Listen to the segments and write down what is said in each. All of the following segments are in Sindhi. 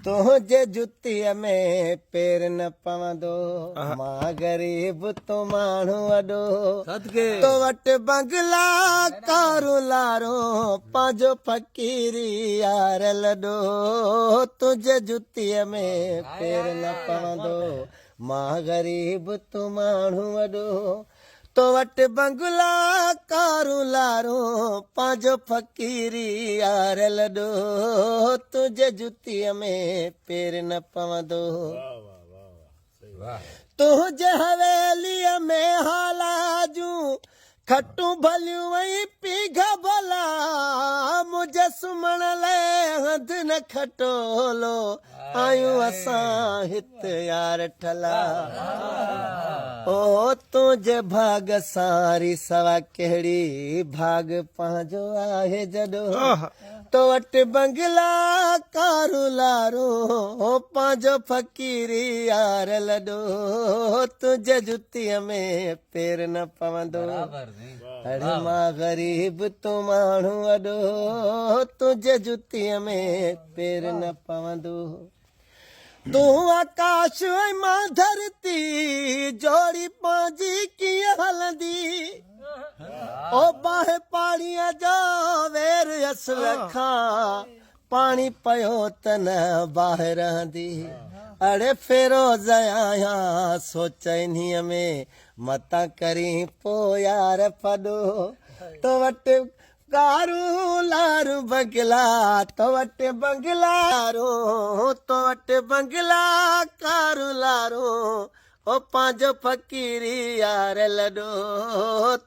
تنهنجي جتيء ۾ پير نه پوندو، مان غريب تون ماڻهو وڏو. تو وٽ بنگلا ڪارون لارون، پنهنجو فقيري يار لڏو. تنهنجي جتيء ۾ پير نه پوندو، مان غريب تون ماڻهو وڏو. تو وٽ بنگلا ڪارون لارون، پنهنجو فقيري يار لڏو. تنهنجي جتيء ۾ پير نه پوندو. تنهنجي حويليء ۾ هالا جون کٽون ڀليون ۽ پينگها ڀلا. منهنجي سمهڻ لئه هنڌ نه کٽولو، آيون اسان هت يار ٺلا. او تنهنجي ڀاڳ سان ري سوا ڪهڙي، ڀاڳ پنهنجو آهي جڏو. تو وٽ بنگلا ڪارون لارون، پنهنجو فقيري يار لڏو. تنهنجي جتيء ۾ پير نه پوندو، اڙي مان غريب تون ماڻهو وڏو. تنهنجي جتيء ۾ پير نه پوندو. تون آڪاش ۽ مان ڌرتي، جوڙي پنهنجي ڪيئن هلندي. او باهه پاڻيء جو وير اصل کان، پاڻي پيو ته نه باهه رهندي. اڙي فيروز آهيان سوچ انهيء ۾، متان ڪرين پو يار ڦڏو. تو وٽ ڪارون لارون بنگلا، تو وٽ بنگلا لارون، تو وٽ بنگلا ڪارون لارون، او پنهنجو فقيري يار لڏو.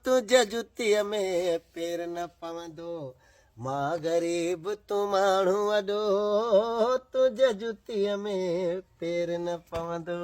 تنهنجي جتيء ۾ پير نه پوندو، مان غريب تون ماڻهو وڏو. تنهنجي جتيء ۾ پير نه پوندو.